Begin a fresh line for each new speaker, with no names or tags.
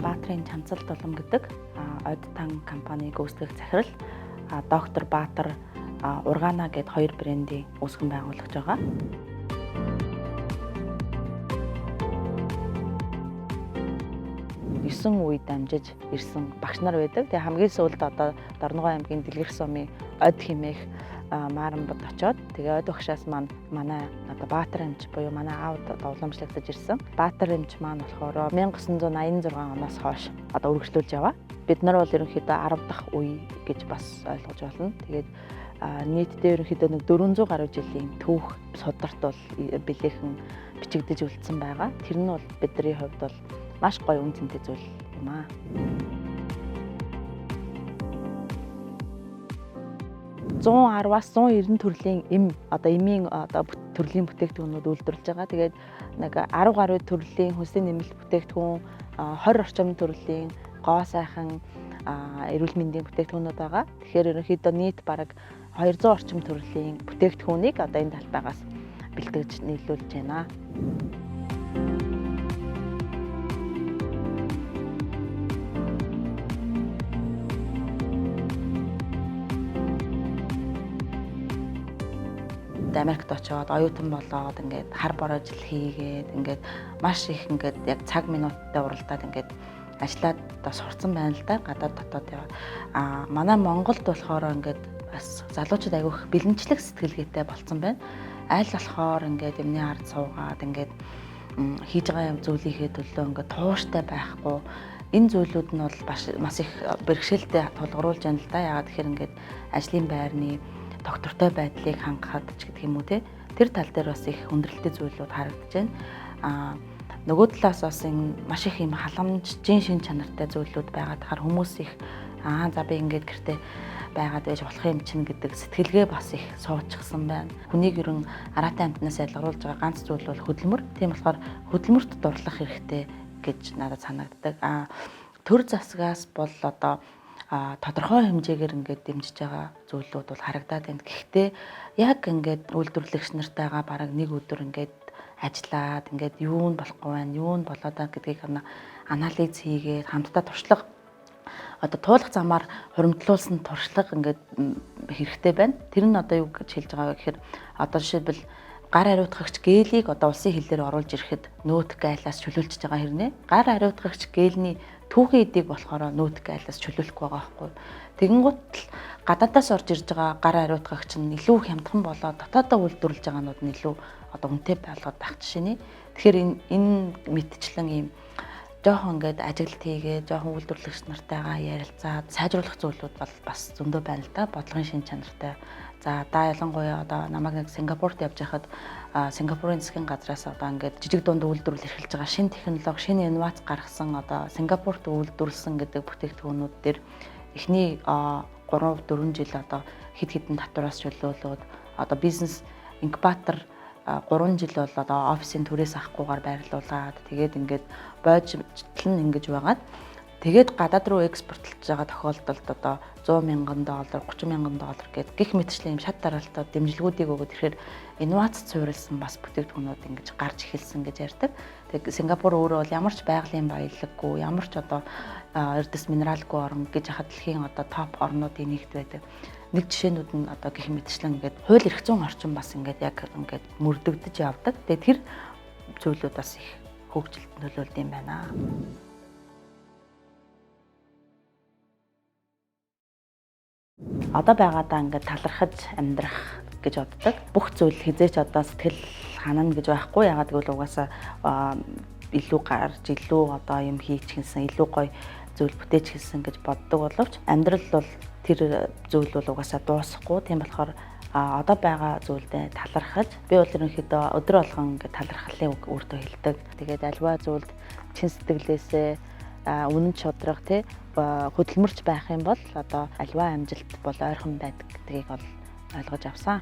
Баатрын Чанцал Дулам гэдэг Од Тан компаниг үүсгэх захирал, Доктор Баатар Ургана гэд хоёр брендийн үүсгэн байгуулагч байгаа. 9 үе дамжиж ирсэн багш нар байдаг. Тэгээ хамгийн сүүлд одоо Дорногов аймгийн Дэлгэрэх сумын Од хэмээх Maaranbat очоод тэгээ Од багшаас маань манай одоо Баатар эмч буюу манай аав одоо уламжлагдаж ирсэн. Баатар эмч маань болохоор 1986 оноос хойш одоо үргэлжлүүлж яваа. Бид нар бол ерөнхийдөө 10 дахь үе гэж бас ойлгож байна. Тэгээд нийтдээ ерөнхийдөө нэг 400 гаруй жилийн түүх сударт бол билээхэн бичигдэж үлдсэн байгаа. Тэр нь бол бидний хувьд бол маш гоё үн цэнтэй зүйл юм аа. 110-аас 190 төрлийн эм одоо эмийн одоо төрлийн бүтээгдэхүүнүүд үйлдвэрлэж байгаа. Тэгээд нэг 10 гаруй төрлийн хүнсний нэмэлт бүтээгдэхүүн, 20 орчим төрлийн гоо сайхан эрүүл мэндийн бүтээгдэхүүнүүд байгаа. Тэгэхээр ерөнхийдөө нийт бараг 200 орчим төрлийн бүтээгдэхүүнийг одоо энэ талбайгаас бэлтгэж нийлүүлж байна. Америкт очиод оюутан болоод ингээд хар бор ажил хийгээд ингээд маш их ингээд яг цаг минуттай уралдаад ингээд ажиллаад одоо сурцсан байна л да гадаад дотоод яваа. А манай Монголд болохоор ингээд бас залуучууд айгүйх бэлэнчлэг сэтгэлгээтэй болцсон байна. Аль болохоор ингээд юмны ард суугаад ингээд хийж байгаа юм зүйлийнхээ төлөө ингээд тууштай байхгүй энэ зүйлүүд нь бол бас их бэрхшээлтэй тулгаруулж байна л да. Яагаад тэгэхээр ингээд ажлын байрны доктортой байдлыг хангахад ч гэдэг юм уу те. Тэр тал дээр бас их хүндрэлтэй зүйлүүд харагдаж байна. Аа нөгөө талаас бас энэ маш их юм халамжийн шин чанартай зүйлүүд байгаа. Тэгэхээр хүмүүс их аа за би ингээд гэртээ байгаад байж болох юм чинь гэдэг сэтгэлгээ бас их суучихсан байна. Хүнийг ерөн араатай амтнаас ялгаруулж байгаа ганц зүйл бол хөдөлмөр. Тийм болохоор хөдөлмөрт дурлах хэрэгтэй гэж надад санагддаг. Аа төр засгаас бол одоо тодорхой хэмжээгээр ингээд дэмжиж байгаа зүйлүүд бол харагдаад байна. Гэхдээ яг ингээд үйлдвэрлэгч нартайгаа бараг нэг өдөр ингээд ажиллаад ингээд юу нь болохгүй байна, юу нь болоод байгаа гэдгийг анализ хийгээд хамтдаа туршлага одоо туулах замаар хуримтлуулсан туршлага ингээд хэрэгтэй байна. Тэр нь одоо юу гэж хэлж байгаа вэ гэхээр одоо жишээлбэл гар хариуцлагч гээлийг одоо улсын хэл дээр оруулж ирэхэд нөөт гайлаас чөлөөлчихөж байгаа хэрнээ. Гар хариуцлагч гээлний түүхийн эдийг болохоор нөөт гайлаас чөлөөлөхгүй байгаа байхгүй. Тэгэнгүүт л гадаадаас орж ирж байгаа гар хариуцлагч нь илүү хямдхан болоод дотоодоо үйлдвэрлэж байгаанууд нь илүү одоо үнэтэй болгоод байх жишээ нэ. Тэгэхээр энэ мэтчлэн ийм жоохон ингээд ажиглалт хийгээ, жоохон үйлдвэрлэгч нартайгаа ярилцаад сайжруулах зүйлүүд бол бас зөндөө байна л да. Бодлогын шин чанартай. За да ялангуяа одоо намайг нэг Сингапурт явж байхад Сингапурын засгийн газраас одоо ингээд жижиг дунд үйлдвэрлэл эрхэлж байгаа шинэ технологи, шинэ инновац гаргасан одоо Сингапурт үйлдвэрлэсэн гэдэг бүтээгдэхүүнүүд дээр эхний 3-4 жил одоо хэд хэдэн татвараас чөлөөлөөд одоо бизнес инкубатор 3 жил бол одоо офисын түрээс авахгүйгээр байрлуулад тэгээд ингээд бойжтл нь ингэж байгаад тэгээд гадаад руу экспортлж байгаа тохиолдолд одоо 100 мянган доллар, 30 мянган доллар гэд гих мэтчлэн юм шат дараалтаа дэмжлэгүүдийг өгөөд ирэхээр инновац суурилсан бас бүтээгдэхүүнүүд ингэж гарч эхэлсэн гэж ярьдаг. Тэгээд Сингапур өөрөө бол ямар ч байгалийн баялаггүй, ямар ч одоо эрдэс минералгүй орн гэж хахад дэлхийн одоо топ орнуудын нэгт байдаг. Нэг жишээнүүд нь одоо гих мэтчлэн ингээд хууль эрх зүйн орчин бас ингээд яг ингээд мөрдөгдөж явдаг. Тэгээд тэр зүйлүүд бас их хөгжилд нөлөөлд юм байна. Одоо байгаадаа ингээд талархаж амьдрах гэж боддог. Бүх зүйл хизээч одоо сэтгэл ханана гэж байхгүй. Ягаад гэвэл угаасаа илүү гарч, илүү одоо юм хийчихсэн, илүү гоё зүйл бүтээчихсэн гэж боддог боловч амьдрал бол тэр зүйл бол угаасаа дуусахгүй. Тийм болохоор одоо байгаа зүйлдээ талархаж би бол ерөнхийдөө өдөр болгон ингээд талархлын үг өөртөө хэлдэг. Тэгээд альва зүйлд чин сэтгэлээсээ үнэн шудраг тий хөдөлмөрч байх юм бол одоо альва амжилт бол ойрхон байдаг гэдгийг бол ойлгож авсан.